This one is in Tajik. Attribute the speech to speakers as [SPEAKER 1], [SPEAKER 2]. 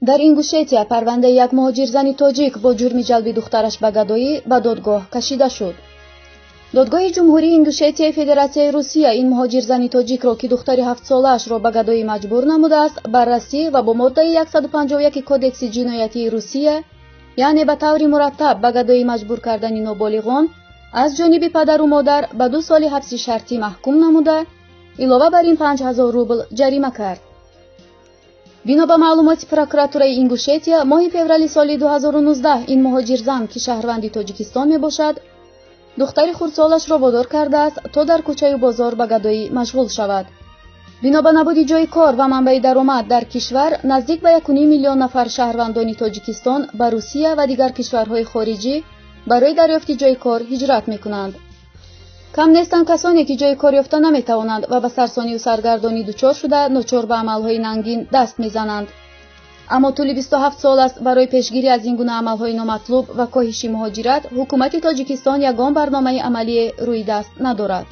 [SPEAKER 1] Дар Ингушетия парвандаи як муҳоҷирзани тоҷик бо ҷурми ҷалби духтараш ба гадоӣ ба додгоҳ кашида шуд. Додгоҳи Ҷумҳурии Ингушетияи Федератсияи Русия ин муҳоҷирзани тоҷикро, ки духтари 7-солаашро ба гадоӣ маҷбур намудааст, баррасӣ ва бо моддаи 151 Кодекси ҷиноятии Русия, яъне ба таври мураттаб ба гадоӣ маҷбур кардани ноболиғон аз ҷониби падару модар, ба 2 соли ҳабси шартӣ маҳкум намуда, илова бар ин 5000 рубл ҷарима кард. Бино ба маълумоти прокуратураи Ингушетия, моҳи феврали соли 2019 ин муҳоҷирзан, ки шаҳрванди Тоҷикистон мебошад, духтари хурдсолашро водор кардааст, то дар кӯчаю бозор ба гадоӣ машғул шавад. Бино ба набуди ҷои кор ва манбаи даромад дар кишвар, наздик ба 1,5 миллион нафар шаҳрвандони Тоҷикистон ба Русия ва дигар кишварҳои хориҷӣ барои дарёфти ҷои кор ҳиҷрат мекунанд. Кам нестанд касоне, ки ҷои кор ёфта наметавонанд ва ба сарсонию саргардонӣ дучор шуда, ночор ба амалҳои нангин даст мезананд. Аммо тӯли 27 сол аст, барои пешгирӣ аз ин гуна амалҳои номатлуб ва коҳиши муҳоҷират ҳукумати Тоҷикистон ягон барномаи амалие рӯи даст надорад.